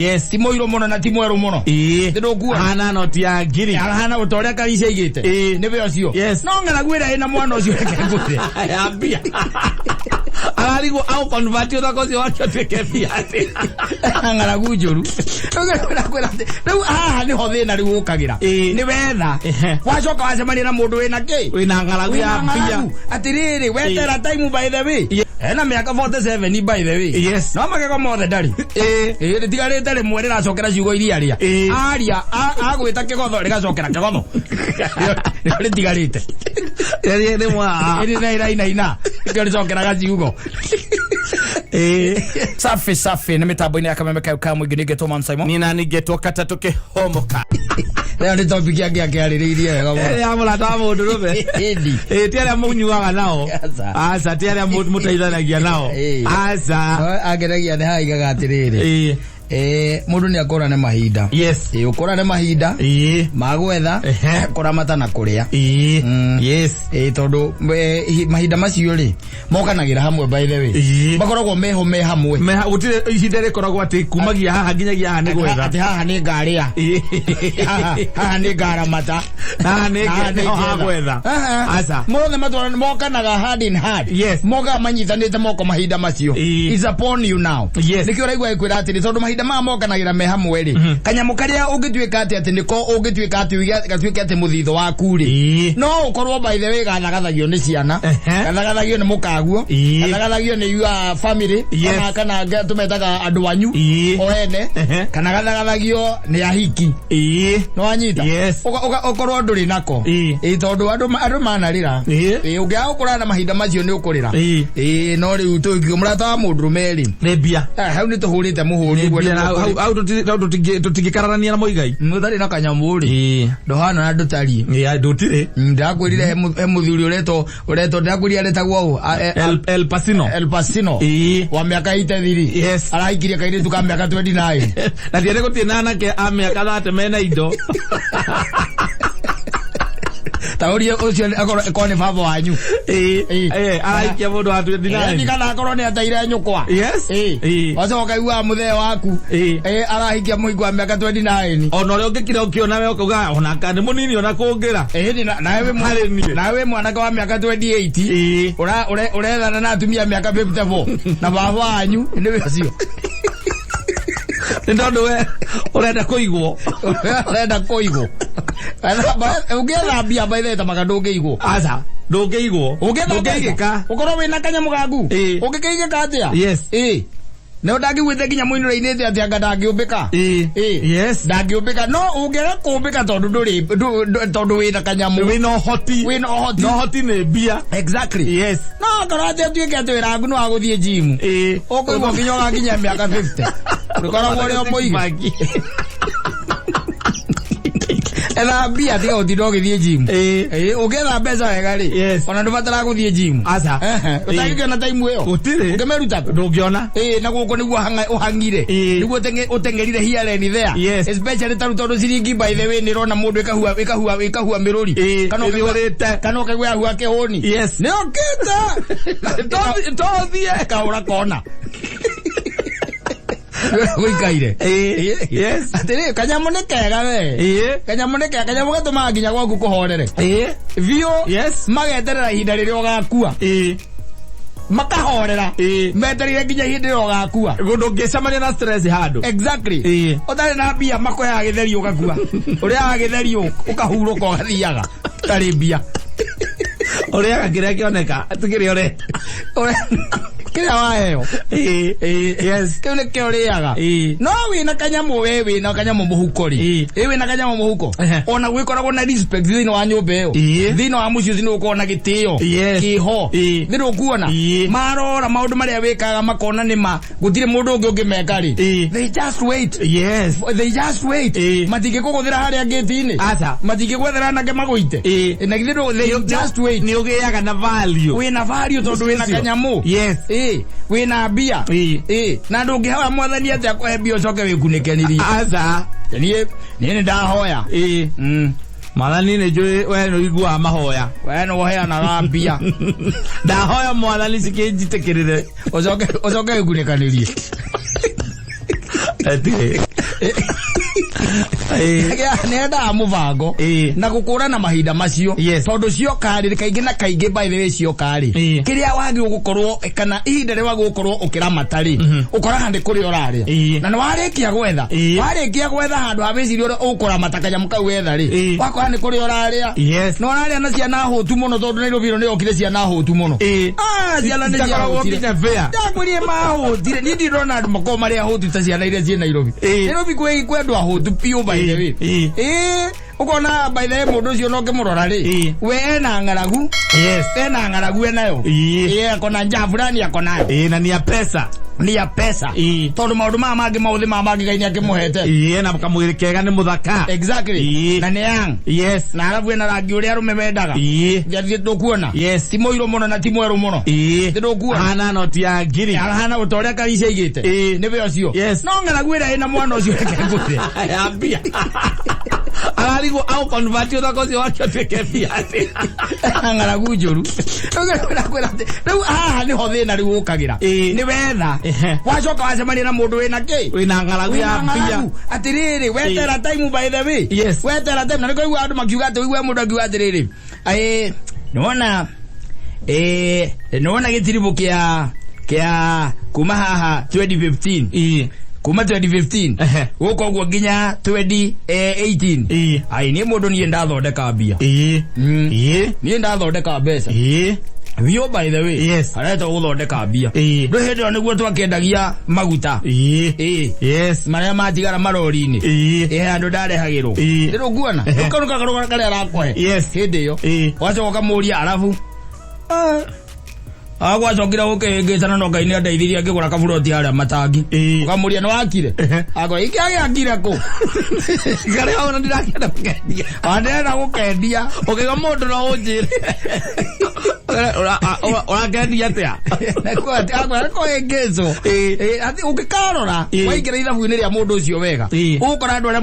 Yes. Ti mũirũ mũno na ti mwerũ mũno. Ĩĩ. Nĩ ndũkuona? Ahana noti ya ngiri. Ahana ta ũrĩa Karisa aigĩte. Ĩĩ. Nĩwe ũcio. Yes. No ng'aragu ĩrĩa ĩna mwana ũcio reke ngwĩre. Ya mbia. Ararigwo au convert ũthaka ũcio wake ũtuĩke mbia atĩ. Ng'aragu njũru. Rĩu atĩ, rĩu haha nĩho thĩna rĩu ũkagĩra. Ĩĩ. Nĩ wetha. Ehe. Wacoka wacemania na mũndũ wĩna kĩ? Wĩna ng'aragu ya Wĩna mbia. ng'aragu. Atĩrĩrĩ, wetera time by the way. Ye- Ena mĩaka 47 by the way. Yes. No magego mothe ndarĩ. Ĩĩ. Ĩĩ rĩtigarĩte rĩmwe rĩracokera ciugo iria aria. Ĩĩ. Aria agwĩta kĩgotho rĩgacokera kĩgotho. Nĩrĩo rĩtigarĩte. Rĩrĩa nĩ mwa. Ĩrĩ na ĩrainaina. Nĩkĩo rĩcokeraga ciugo. Ĩĩ. Safi safi nĩ mĩtambo-inĩ ya kameme kayo ka mũingĩ nĩngetwo Man Simon. Niĩ nani ngetwo katatũ kĩhomoka. Leo nĩ topic yake akĩarĩrĩirie wega mũno. Ya mũrata wa mũndũ rũme. Ĩndi. Ĩĩ ti arĩa mũnyuaga nao. Aca. Aca ti arĩa mũteithanagia nao. Ĩĩ. Aca. Angenagia nĩ haigaga atĩrĩrĩ. Ĩĩ. Eh, mũndũ nĩ akũrane mahinda. Yes. Ĩĩ ũkũrane mahinda Ĩĩ. ma gwetha Ehe. kũramata na kũrĩa. Ĩĩ. Mm. Yes. Ĩĩ tondũ mahinda macio rĩ mokanagĩra hamwe by the way. Ĩĩ. Makoragwo meho me hamwe. Meha gũtirĩ ihinda rĩkoragwo atĩ kumagia haha nginyagia haha nĩ gwetha. Atĩ haha nĩ ngarĩa. Ĩĩ. Haha haha nĩ ngaramata. Haha nĩ Haha nĩho ha gwetha. Aha. Aca. Mothe matwarana mokanaga hand in hand. Yes. Mokaga manyitanĩte moko mahinda macio. Ĩĩ. It's upon you now. Yes. Nĩkĩo ũraigua ĩkwĩra atĩrĩ tondũ mahinda maya mokanagĩra me hamwe rĩ. Kanyamũ karĩa ũngĩtuĩka atĩ atĩ nĩko ũngĩtuĩka atĩ ũige gatuĩke atĩ mũthithũ waku rĩ. Ĩĩ. No ũkorwo by the way gathagathagio nĩ ciana. Ehe. Gathagathagio nĩ mũkaguo. Ĩĩ. Gathagathagio nĩ your family. Yes. Ona kana tũmetaga andũ anyu. Ĩĩ. O ene. Ehe. Kana gathagathagio nĩ ahiki. Ĩĩ. Nĩwanyita? Yes. Ũkorwo ndũrĩ nako. Ĩĩ. Ĩĩ tondũ andũ manarĩra. Ĩĩ. Ĩĩ ũngĩaga gũkũra na mahinda macio nĩ ũkũrĩra. Ĩĩ. Ĩĩ no rĩu tũkiuga mũrata wa mũndũrũme rĩ. Nĩ mbia. Ah, hau nĩ tũhũrĩte mũhũri Nĩ ũguo mbia na nĩguo hau hau hau tũtingĩkararania na Mũigai. Mũtarĩ na kanyamũ rĩ. Ĩĩ. Ndũhana na ndũtariĩ. Ĩĩ ndũtirĩ. Ndakwĩrire he mũthuri ũretwo ũretwo ndakwĩrire aretagwo ũ? El El Pacino. El Pacino. Ĩĩ. Wa mĩaka 83. Yes. Arahikirie kairĩtu ka mĩaka 29. Na tiarĩ gũtirĩ na anake a mĩaka thate mena indo. Ta ũrie ũcio akorwo akorwo nĩ baba wanyu. Ĩĩ. Ĩĩ. Ĩĩ araikia mũndũ wa 29. Ĩĩ kana akorwo nĩ ateire nyũkwa. Yes. Ĩĩ. Ĩĩ. Wacoka ũkaiguaga mũthee waku. Ĩĩ. Ĩĩ arahikia mũhiki wa mĩaka 29. Ona ũrĩa ũngĩkira ũkĩona we ũkauga ona ka nĩ mũnini ona kũngĩra. Ĩĩ nĩ nawe wĩ Harĩ niĩ. nawe wĩ mwanake wa mĩaka 28. Ĩĩ. Ura urethana na atumia mĩaka 54 na baba wanyu nĩwe ũcio. Nĩ tondũ we ũrenda kũigwo. Ũrenda kũigwo. Ũngĩetha mbia by the way ta maka ndũngĩigwo. Aca. Ndũngĩigwo. Ũngĩetha Ndũngĩigĩka. Ũkorwo wĩna kanyamũ gaku. Ĩĩ. Ũngĩkĩigĩka atĩa? Yes. Ĩĩ. No ndangĩguĩte nginya mũinũra-inĩ atĩ anga ndangĩũmbĩka. Ĩĩ. Ĩĩ. Yes. Ndangĩũmbĩka no ũngĩaga kũũmbĩka tondũ ndũrĩ tondũ wĩna kanyamũ. Wĩna ũhoti. Wĩna ũhoti. Na ũhoti nĩ mbia. Exactly. Yes. No akorwo atĩ ũtuĩke atĩ wĩra waku nĩ wa gũthiĩ gym. Ĩĩ. Ũkũigwo nginya ũgakinya mĩaka 50. Ũrĩkoragwo ũrĩ o mũige. Etha mbia tiga gũtinda ũgĩthiĩ gym. Ĩĩ. Ĩĩ, ũngĩetha mbeca wega rĩ. Yes. Ona ndũbataraga gũthiĩ gym. Aca. Ehe. Ũtangĩkĩona time ĩyo. Gũtirĩ. Ũngĩmĩruta kũ? Ndũngĩona. Ĩĩ, na gũkũ nĩguo ũhang'ire. Ĩĩ. Nĩguo ũteng'erire here and there. Yes. Especially ta rĩu tondũ ciringi by the way nĩ ĩrona mũndũ ĩkahua ĩkahua ĩkahua mĩrũri. Ĩĩ, Kana ũkaigua- ĩthũrĩte. Kana ũkaigua yahua kĩhũni. Yes. Nĩ okĩte. Tothiĩ. Kahũra kona. Gũikaire. Ĩĩ. Yes. Atĩrĩ, kanyamũ nĩ kega we. Ĩĩ. Kanyamũ nĩ kega, kanyamũ gatũmaga nginya gwaku kũhorere. Ĩĩ. Biũ. Yes. Mageterera ihinda rĩrĩa ũgakua. Ĩĩ. Makahorera. Ĩĩ. Metereire nginya ihinda rĩrĩa ũgakua. Ndũngĩcemania na stress handũ. Exactly. Ĩĩ. Ũtarĩ na mbia makũheaga gĩtheri ũgakua. Ũrĩaga gĩtheri ũkahurũka ũgathiaga. Ũtarĩ mbia. Ũrĩaga kĩrĩa kĩoneka, ti kĩrĩa ũrenda. Kĩrĩa waheo. Ĩĩ. Ĩĩ. Yes. Kĩu nĩkĩo ũrĩaga. Ĩĩ. No wĩna kanyamũ we wĩna kanyamũ mũhuko rĩ. Ĩĩ. Ĩĩ wĩna kanyamũ mũhuko. Ehe. Ona gwĩkoragwo na respect thĩinĩ wa nyũmba ĩyo. Ĩĩ. Thĩinĩ wa mũciĩ ũcio nĩgũkoragwo na gĩtĩo. Yes. Kĩho. Ĩĩ. Nĩ ndũkuona. Ĩĩ. Marora maũndũ marĩa wĩkaga makona nĩ ma gũtirĩ mũndũ ũngĩ ũngĩmeka rĩ. Ĩĩ. They just wait. Yes. They just wait. Ĩĩ. Matingĩkũgũthĩra harĩa ngĩti-inĩ. Aca. Matingĩgwethera anake magũite. Ĩĩ. Na githĩ ndũ- they just wait. Nĩ ũgĩaga na value. Wĩna value tondũ wĩna Ũcio. kanyamũ. Yes. Ĩĩ. Wĩna mbia. Ĩĩ. Ĩĩ. Na ndũngĩhoya mwathani atĩ akũhe mbia ũcoke wĩkunĩkanirie. Aca. Niĩ niĩ nĩ ndahoya. Ĩĩ. Mwathani nĩ njũĩ we nĩ ũiguaga mahoya. We nĩ ũheanaga mbia. Ndahoya mwathani cikĩnjitĩkĩrĩre. Ũcoke ũcoke wĩkunĩkanĩrie. Atirĩ. Nĩendaga mũbango Ĩĩ. na gũkũrana mahinda macio. Yes. Tondũ cioka rĩ, kaingĩ na kaingĩ, by the way, cioka rĩ, Ĩĩ. kĩrĩa wagĩrĩirwo gũkorwo kana ihinda rĩrĩa wagĩrĩirwo gũkorwo ũkĩramata rĩ, ũkoraga nĩ kũrĩa ũrarĩa. Ĩĩ. Na nĩ warĩkia gwetha, Ĩĩ. warĩkia gwetha handũ ha wĩcirie ũrĩa ũkũramata kanyamũ kau wetha rĩ, Ĩĩ. wakora nĩ kũrĩa ũrarĩa. Yes. Na ũrarĩa na ciana hũtu mũno, tondũ Nairobi ĩno nĩ yokire ciana hũtu mũno. Ĩĩ. Ah, ciana nĩ Itakoragwo ciahũtire. nginya fair. Ndakwĩrire mahũtire. Niĩ ndirĩ ndona andũ makoragwo marĩ ahũtu ta ciana iria ciĩ Nairobi. Ĩĩ. Nairobi kwĩ andũ ahũtu biũ, by the way. Ĩĩ. Ĩĩ, ũkona, by the way, mũndũ ũcio no ngĩmũrora rĩ, Ĩĩ. we ena ng'aragu. Yes. Ena ng'aragu enayo. Ĩĩ. Ĩĩ, akona njaa fulani akonayo. Ĩĩ, na ni ya pesa. Nĩ ya pesa. Ĩĩ. Tondũ maũndũ maya mangĩ, maũthĩ maya mangĩ, Ngai nĩ akĩmũhete. Ĩĩ, na kamwĩrĩ kega, nĩ mũthaka. Exactly. Ĩĩ. Na nĩ young. Yes. Na arabu ena rangi ũrĩa arũme mendaga. Ĩĩ. Ngathiĩ ndũkuona. Yes. Ti mũirũ mũno na ti mwerũ mũno. Ĩĩ. Nĩ ndũkuona. Hana noti ya ngiri. Ahana ũta ũrĩa Karicia aigĩte. Ĩĩ. Nĩwe ũcio. Yes. No ng'aragu ĩrĩa ĩna mwana ũcio, reke ngwĩre. Ya mbia. Ararigwo au convert ũthaka ũcio wake ũtuĩke mbia. Ng'aragu njũru. Rĩu atĩ rĩu haha nĩho thĩna rĩu ũkagĩra. Ĩĩ. Nĩ wetha. Ehe. Wacoka wacemania na mũndũ wĩna kĩ? Wĩna ng'aragu ya Wĩna mbia. ng'aragu. Atĩrĩrĩ, wetera time, by the way. Yes. Wetera time, na nĩkũigua andũ makiuga atĩ, ũigue mũndũ akiuga atĩrĩrĩ, ĩ nĩwona, ĩ nĩwona gĩtiribũ kĩa kuma haha 2015, Ĩĩ. kuma 2015 Ehe. gũka ũguo nginya 2018. Ĩĩ. Ai, niĩ mũndũ, niĩ ndathondeka mbia. Ĩĩ. Ĩĩ. Niĩ ndathondeka mbeca Ĩĩ. biũ, by the way. Yes. Aretwo gũthondeka mbia. Ĩĩ. Rĩu hĩndĩ ĩyo nĩguo twakĩendagia maguta. Ĩĩ. Ĩĩ. Yes. Marĩa matigara marori-inĩ. Ĩĩ. Ĩ handũ ndarehagĩrwo. Ĩĩ. Rĩu nguona Ehe. kau kagarũra karĩa arakũhe. Yes. Hĩndĩ ĩyo Ĩĩ. wacoka ũkamũria, arabu gwacokire gũkĩhĩngĩcana, no Ngai nĩ andeithirie ngĩgũra kaburoti harĩa matangi. Ĩĩ. Ũkamũria, nĩ wakire? Ehe. Akora ingĩagĩakire kũ? Karĩa ona ndirakĩenda gũkendia. Andĩrenda gũkendia. Ũkĩga mũndũ no ũnjĩre. Ũrakendia atĩa? Kũhĩngĩcwo. Ĩĩ. Atĩ ũngĩkarora, Ĩĩ. waingĩra ithabu-inĩ rĩa mũndũ ũcio wega, Ĩĩ. ũgũkora andũ arĩa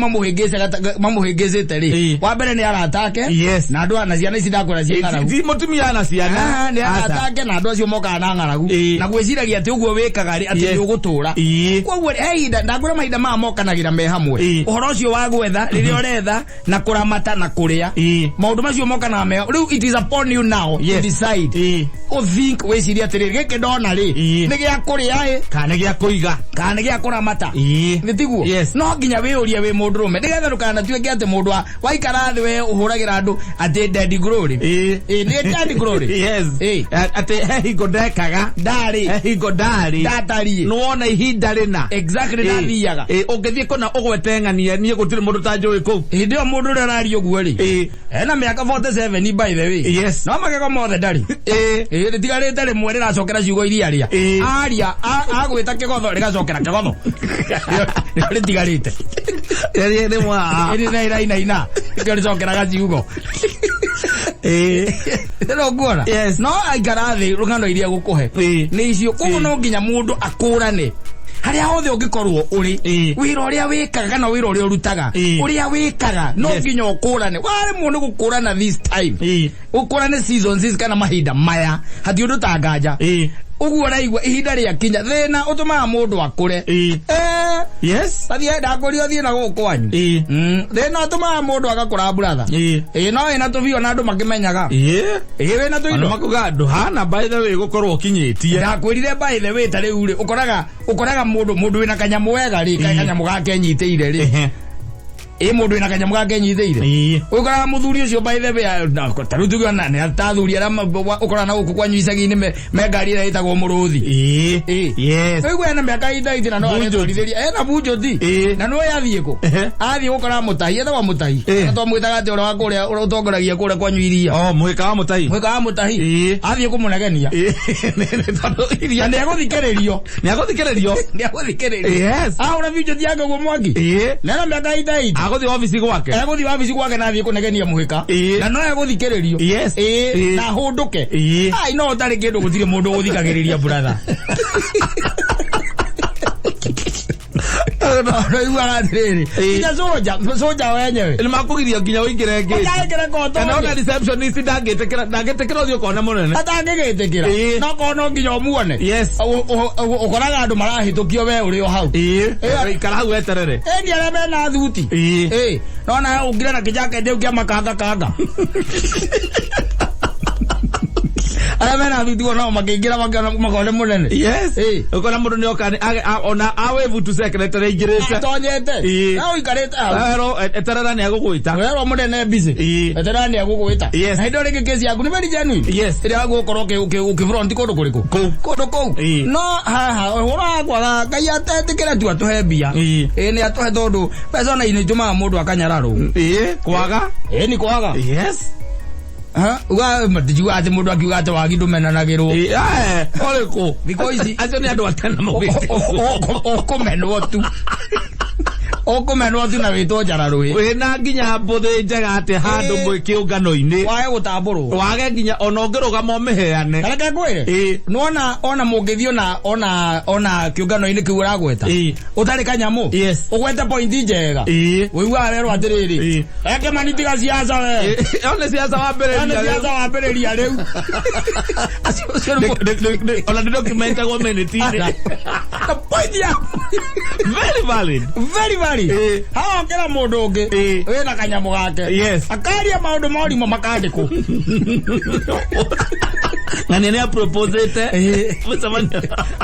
mamũhĩngĩcĩte rĩ, Ĩĩ. wa mbere nĩ arata ake. Yes. Na andũ na ciana ici ndakwĩra ciĩ ng'aragu. Ti mũtumia na ciana. Ah, nĩ arata ake na andũ acio mokaga na ng'aragu Ĩĩ. na gwĩciragia atĩ ũguo wĩkaga rĩ, atĩ Yes. nĩ ũgũtũra. Ĩĩ. Koguo he ihinda ndakwĩra, mahinda maya mokanagĩra me hamwe. Ĩĩ. Ũhoro ũcio wa gwetha, rĩrĩa ũretha na kũramata na kũrĩa, Ĩĩ. maũndũ macio mokanaga me. Rĩu it is upon you now to Yes. decide. Ĩĩ. Ũthink, wĩcirie atĩrĩrĩ, gĩkĩ ndona rĩ, Ĩĩ. nĩ gĩa kũrĩa ĩ, Kana nĩ gĩa kũiga. kana nĩ gĩa kũramata? Ĩĩ. Nĩ tiguo? Yes. No nginya wĩyũrie wĩ mũndũrũme, nĩgetha ndũkanatuĩke atĩ mũndũ wa waikara thĩ we ũhũragĩra andũ atĩ dead glory. Ĩĩ. Ĩĩ, nĩ dead glory. Yes. Ĩĩ. Atĩ he hingo ndekaga. Ndarĩ. He hingo ndarĩ. Ndatariĩ. Nĩwona ihinda rĩna. Exactly, ndathiaga. Ĩĩ, ũngĩthiĩ kũna ũgwete ng'ania, niĩ gũtirĩ mũndũ tanjũĩ kũu. Hĩndĩ ĩyo mũndũ ũrĩa ũraria ũguo rĩ, Ĩĩ. ena mĩaka 47, by the way. Yes. No magego mothe ndarĩ. Ĩĩ. Ĩĩ, rĩtigarĩte rĩmwe rĩracokera ciugo iria aria. Ĩĩ. Aria agwĩta kĩgotho, rĩgacokera kĩgotho. Nĩrĩo rĩtigarĩte. Rĩrĩ rĩmwe. Ĩrĩ na ĩrainaina, nĩkĩo rĩcokeraga ciugo. Ĩĩ. Rĩro nguona. Yes. No aikara thĩ, rũgano iria gũkũhe Ĩĩ. nĩ icio. Koguo Ĩĩ. no nginya mũndũ akũrane harĩa hothe ũngĩkorwo ũrĩ, Ĩĩ. wĩra ũrĩa wĩkaga kana wĩra ũrĩa ũrutaga, Ĩĩ. ũrĩa wĩkaga, no Yes. nginya ũkũrane. Waremwo nĩ gũkũrana this time, Ĩĩ. ũkũrane seasons ici kana mahinda maya, hati ũndũ ta nganja. Ĩĩ. Ũguo ũraigua ihinda rĩa kinya, thĩna ũtũmaga mũndũ akũre. Ĩĩ. Eh, Yes. tathiĩ ndakũria ũthiĩ na gũkũ kwanyu. Ĩĩ. Thĩna ũtũmaga mũndũ agakũra, brother. Ĩĩ. Ĩĩ, no wĩna tũbio na andũ makĩmenyaga. Ĩĩ. Ĩĩ, wĩna Andũ tũindo. makuga ndũhana, by the way, gũkorwo ũkinyĩtie. Ndakwĩrire, by the way, ta rĩu rĩ, ũkoraga mũndũ wĩna kanyamũ wega rĩ, Ĩĩ. kanyamũ gake nyitĩire rĩ. Ehe. Ĩ mũndũ wĩna kanyamũ gake nyitĩire. Ĩĩ. Ũkoraga mũthuri ũcio, by the way, ta rĩu tuge ona nĩ ta athuri arĩa ũkoraga na gũkũ kwanyu icagi-inĩ me ngari ĩrĩa ĩtagwo mũrũthi. Ĩĩ. Ĩĩ. Yes. Ũigua ena mĩaka itaiti na no Bunjũti. aretwarithĩria ena bunjũti. Ĩĩ. Na no yathiĩ kũ? Ehe. Athiĩ gũkora mũtahi, etagwo mũtahi. Ĩĩ. Na twamwĩtaga atĩ ũrĩa wa kũrĩa, ũrĩa ũtongoragia kũrĩa kwanyu iria. Oh, mwĩka wa mũtai. Mwĩka wa mũtahi. Ĩĩ. Athiĩ kũmũnegenia. Ĩĩ. Nĩ tondũ iria. Na nĩegũthikĩrĩrio. Nĩ agũthikĩrĩrio. Nĩegũthikĩrĩrio. Yes. Ahũra bunjũti yake ũguo mwaki. Ĩĩ. Na ena mĩaka itaiti. Agũthiĩ obici gwake. Egũthiĩ wabici gwake na athiĩ kũnegenia mũhĩka. Ĩĩ. Na no egũthikĩrĩrio. Yes. Ĩĩ. Ĩĩ. Na hũndũke. Ĩĩ. Ai, no ũtarĩ kĩndũ, gũtirĩ mũndũ ũgũthikagĩrĩria, brother. Ũiguaga atĩrĩrĩ, Ĩĩ. nginya soja soja wenyewe Nĩ makũgiria nginya ũingĩre ngĩti. ũtangĩkĩra Kana ona kotonya receptionist ndangĩtĩkĩra ndangĩtĩkĩra ũthiĩ ũkone mũnene. atangĩgĩtĩkĩra Ĩĩ. no korwo no nginya ũmuone. Yes. Ũkoraga andũ marahĩtũkio we ũrĩ o hau. Ĩĩ. Ĩĩ. Ikara hau weterere. Ĩni arĩa mena thuti. Ĩĩ. Ĩĩ. No nawe ũngire na kĩjaketi kĩu kĩa makanga kanga. Arĩa mena thuti nao makĩingĩra makĩona makone mũnene. Yes. Ĩĩ. Ũkona mũndũ nĩ oka ona awevu tu secretary aingĩrĩte. Atonyete. Ĩĩ. Na ũikarĩte hau. Werwo eterera nĩ agũgwĩta. Werwo mũnene busy. Ĩĩ. Eterera nĩ agũgwĩta. Yes. Na hĩndĩ ĩyo rĩngĩ kesi yaku nĩ very genuine. Yes. Ĩrĩa wagũkorwo ũkĩfront kũndũ kũrĩkũ? Kũu. Kũndũ kũu. Ĩĩ. No haha ũhoro wa kwaga Ngai atetĩkĩre tu atũhe mbia. Ĩĩ. Ĩĩ nĩ atũhe tondũ mbeca ona inĩ itũmaga mũndũ akanyararwo. Ĩĩ. Kwaga. Ĩĩ nĩ kwaga. Yes. Ha? Uga matijuga atĩ mũndũ akiuga atĩ wagi ndũmenanagĩrwo. Ĩĩ. Ae, ũrĩkũ? Thikũ ici Acio nĩ andũ atana maugĩte. Ũkũmenwo tu. Ũkũmenwo tu na wĩtwo njararũĩ. Wĩna nginya mbũthĩ njega atĩ handũ Ĩĩ. mwĩ kĩũngano-inĩ. Wage gũtambũrwo. Wage nginya ona ũngĩrũgama ũmĩheane. Reke ngwĩre. Ĩĩ. Nĩwona ona mũngĩthiĩ ona ona ona kĩũngano-inĩ kĩu ũragweta. Ĩĩ. Ũtarĩ kanyamũ. Yes. Ũgwete pointi njega. Ĩĩ. Ũiguaga werwo atĩrĩrĩ. Ĩĩ. Eke mani tiga siasa we. Ĩĩ. One siasa wambĩrĩria Ona rĩu. siasa wambĩrĩria rĩu. Acio ũcio nĩ Ona nĩ documentagwo minute-inĩ. Na point yaku. Very valid. Very valid. Ĩĩ. Haha okĩra mũndũ ũngĩ Ĩĩ. wĩna kanyamũ gake. Yes. Akaria maũndũ ma ũrimũ makandĩkwo. Ng'ania nĩ aproposĩte. Ĩĩ. Mũcemanio.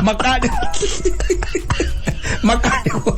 Makandĩkwo. Makandĩkwo.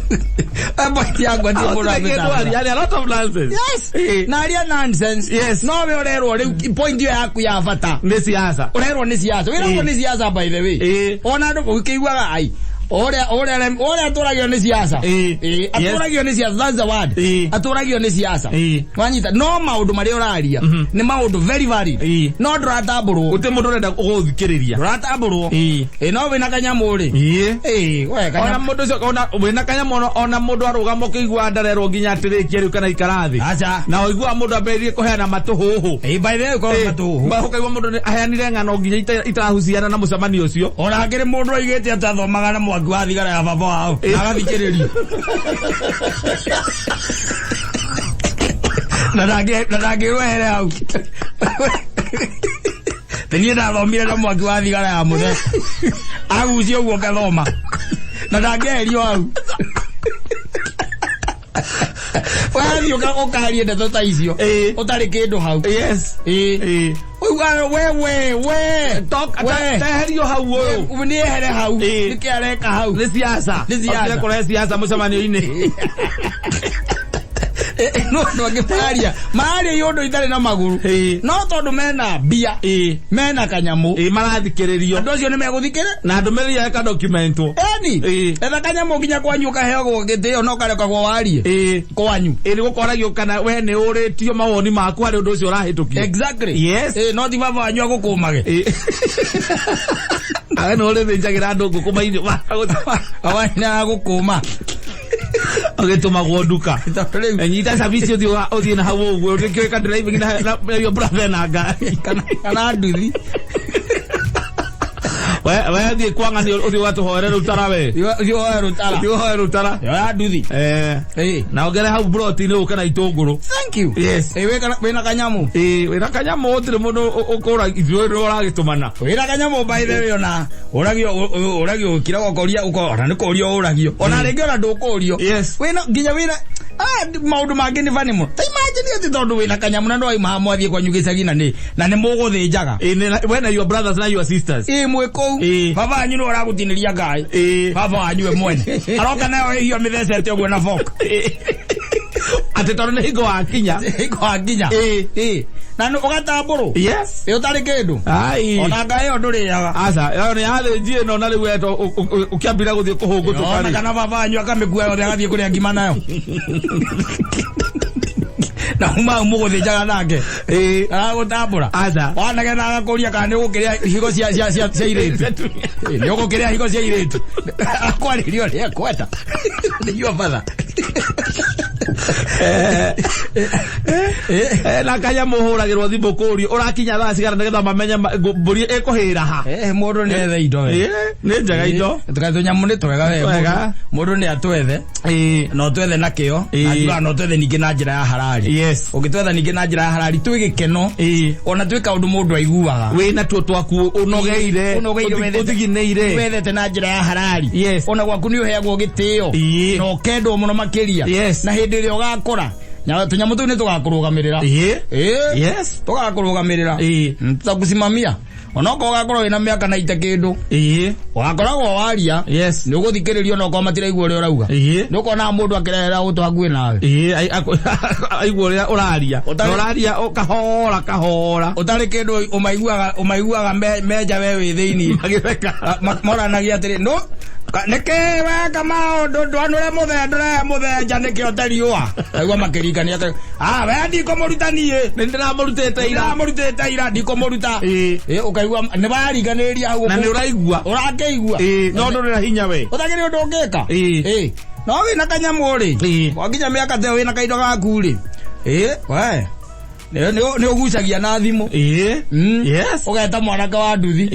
Eh, point yakwa ti mũndũ Gũtirĩ kĩndũ amĩtambũra. aria, aria a lot of nonsense. Yes. Ĩĩ. Na aria nonsense. Yes. No we ũrerwo rĩu point ĩyo yaku ya bata. Nĩ siasa. Ũrerwo nĩ siasa. Wĩragwo Ĩĩ. nĩ siasa by the way. Ĩĩ. Ona andũ ũkĩiguaga ai. Ũrĩa ũrĩa ũrĩa atũragio nĩ siasa. Ĩĩ. Ĩĩ. Yes. Atũragio nĩ siasa. That's the word. Ĩĩ. Atũragio nĩ siasa. Ĩĩ. Wanyita no maũndũ marĩa ũraria nĩ maũndũ very valid. Ĩĩ. No ndũratambũrwo. Gũtirĩ mũndũ ũrenda gũgũthikĩrĩria. Ndũratambũrwo. Ĩĩ. Ĩĩ no wĩna kanyamũ rĩ. Ĩĩ. Ĩĩ we Ona kanyamũ. mũndũ ũcio ona wĩna kanyamũ ona mũndũ arũgama ũkĩigua ndarerwo nginya atĩrĩkie rĩu kana ikara thĩ. Aca. Na ũiguaga mũndũ ambĩrĩrie kũheana matũhũhũ. Ĩĩ by the way ũkorwo matũhũhũ. Ũkaigua mũndũ nĩ aheanire ng'ano nginya itarahuciana na mũcemanio ũcio. Ona hakĩrĩ mũndũ oigĩte atĩ athomaga na mwaki wa thigara ya baba wao na agathikĩrĩrio na ndangĩrwo ehere hau Nĩ niĩ ndathomire na mwaki wa thigara ya mũthee agucia ũguo ngathoma na ndangĩeherio hau wathiĩ ũkarie ndeto ta icio Ĩĩ. ũtarĩ kĩndũ hau Yes. Ĩĩ. Ĩĩ. Ũiguaga we we we we Teherio hau ũyũ. nĩ ehere hau Ĩĩ. nĩkĩ areka hau Nĩ siasa. Nĩ siasa. Okire kũrehe siasa mũcemanio-inĩ. No andũ angĩ mararia mararia iũndũ itarĩ na magũrũ Ĩĩ. no tondũ mena mbia Ĩĩ. mena kanyamũ Ĩĩ marathikĩrĩrio. andũ acio nĩ megũthikĩrĩ Na ndũmĩrĩri yao ĩkadocumentwo. eni Ĩĩ. etha kanyamũ nginya kwanyu ũkaheagwo gĩtĩo no karekagwo warie Ĩĩ. kwanyu Ĩĩ nĩ gũkoragio kana we nĩ ũrĩtio mawoni maku harĩ ũndũ ũcio ũrahĩtũkio. Exactly. Yes. Ĩĩ, no ti baba wanyu agũkũmage Ĩĩ. Awe nĩ ũrĩthĩnjagĩra andũ ngũkũ mainyo baba wanyu nĩ aragũkũma ũgĩtũmagwo nduka. Tondũ rĩu Nyita cabici ũthiĩ ũthiĩ na hau ũguo ũtĩkĩũĩ ka driving na your brother na ngari. kana nduthi We we thiĩ kwa ng'ani ũthiĩ ũgatũhoere rũtara we. Thiĩ woe rũtara Thiĩ ũhoe rũtara. yoya nduthi Eh. Ĩĩ. Na ongere hau broti-inĩ ũke na itũngũrũ. Thank you. Yes. Ĩĩ, wĩna kanyamũ Ĩĩ wĩna kanyamũ gũtirĩ mũndũ ũkũra ithuĩ nĩ ũragĩtũmana. wĩna kanyamũ by the way ona ũragio ũragio ũkira ũkoria ona nĩ kũrio ũragio ona rĩngĩ ona ndũkũrio Yes. wĩna nginya wĩna maũndũ mangĩ nĩ bani mũno ta imagine atĩ tondũ wĩna kanyamũ na ndwauma haha mwathiĩ kwanyu gĩcagi na nĩ na nĩ mũgũthĩnjaga Ĩĩ we na your brothers na your sisters. Ĩĩ mwĩ kũu Ĩĩ. baba wanyu nĩwe ũragũtinĩria ngaĩ Ĩĩ. baba wanyu we mwene aroka nayo ĩhiũ amĩthecete ũguo na fork Atĩ tondũ nĩ hingo wakinya. kwa nginya Ĩĩ. Ĩĩ. Na nĩ ũgatambũrwo Yes. ĩ ũtarĩ kĩndũ Ai. ona ngaĩ ĩyo ndũrĩaga Aca, ĩyo nĩ yathĩnji ĩno na rĩu wetwo ũkĩambira gũthiĩ kũhũngũtũka Ona rĩ. kana baba wanyu akamĩkua yothe agathiĩ kũrĩa ngima nayo na uma hau mũgũthĩnjaga nake Ĩĩ. aragũtambũra Aca. wanagena agakũria kana nĩ ũgũkĩrĩa higo cia cia cia cia irĩtu Ĩĩ, nĩ ũgũkĩrĩa higo cia irĩtu akwarĩria ũrĩa ekwenda nĩ your father. Na kanyamũ hũragĩrwo thimũ kũrio ũrakinya thaa cigana nĩgetha mamenye mbũri ĩkũhĩra ha. Mũndũ nĩ ethe indo we. Nĩ njega indo. Tũnyamũ nĩ twega we. Twega. Mũndũ nĩ atwethe na ũtwethe na kĩo, na njugaga na ũtwethe ningĩ na njĩra ya harari. Ũngĩtwetha ningĩ na njĩra ya harari twĩ gĩkeno, ona twĩ kaũndũ mũndũ aiguaga. Wĩ natuo twaku ũnogeire. Ũnogeire, ũthiginĩire. Wethete na njĩra ya harari. Ona gwaku nĩ ũheagwo gĩtĩo na ũkendwo mũno makĩria. Na hĩndĩ ĩrĩa ũgakũra, tũnyamũ tũu nĩ tũgakũrũgamĩrĩra. Tũgakũrũgamĩrĩra. Tutakusimamia onokorwo ũgakorwo wĩna mĩaka na ite kĩndũ, ũgakoragwo waria, nĩ ũgũthikĩrĩrio onokorwo matiraigua ũrĩa ũrauga. Nĩ ũkonaga mũndũ akĩrehera ũtũ hakuhĩ nawe. Aigua ũrĩa ũraria. Ũtarĩ- Na ũraria o kahora kahora. Ũtarĩ kĩndũ, ũmaiguaga menja we wĩ thĩinĩ. Magĩtheka. Moranagia atĩrĩ, no nĩkĩ weka maũndũ ndwanũre mũthe ndũrehe mũthenja nĩkĩo teriũa aigua makĩringania atĩrĩ, ah, we ndikũmũruta niĩ. Nĩ ndĩramũrutĩte ira. Ndĩramũrutĩte ira, ndikũmũruta. Ũkaigua nĩ maringanĩrĩria hau. Na nĩ ũraigua. Ũrakĩigua. No ndũrĩ na hinya we. Ũtakĩrĩ ũndũ ũngĩka. No wĩna kanyamũ rĩ, wakinya mĩaka ta ĩyo wĩna kaindo gaku rĩ, we nĩ ũgucagia na thimũ. Ũgeta mwanake wa nduthi.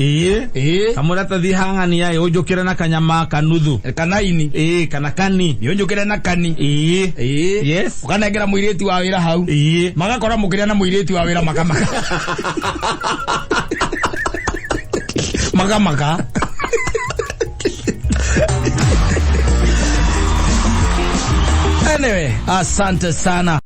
Kamwĩra tathi hang'ania ĩ ũnjũkĩre na kanyama kanuthu. Kana ini. Kana kani. Nĩ ũnjũkĩre na kani. Ũkanengera mũirĩtu wa wĩra hau. Magakora mũkĩrĩa na mũirĩtu wa wĩra makamaka makamaka. Anyway, asante sana.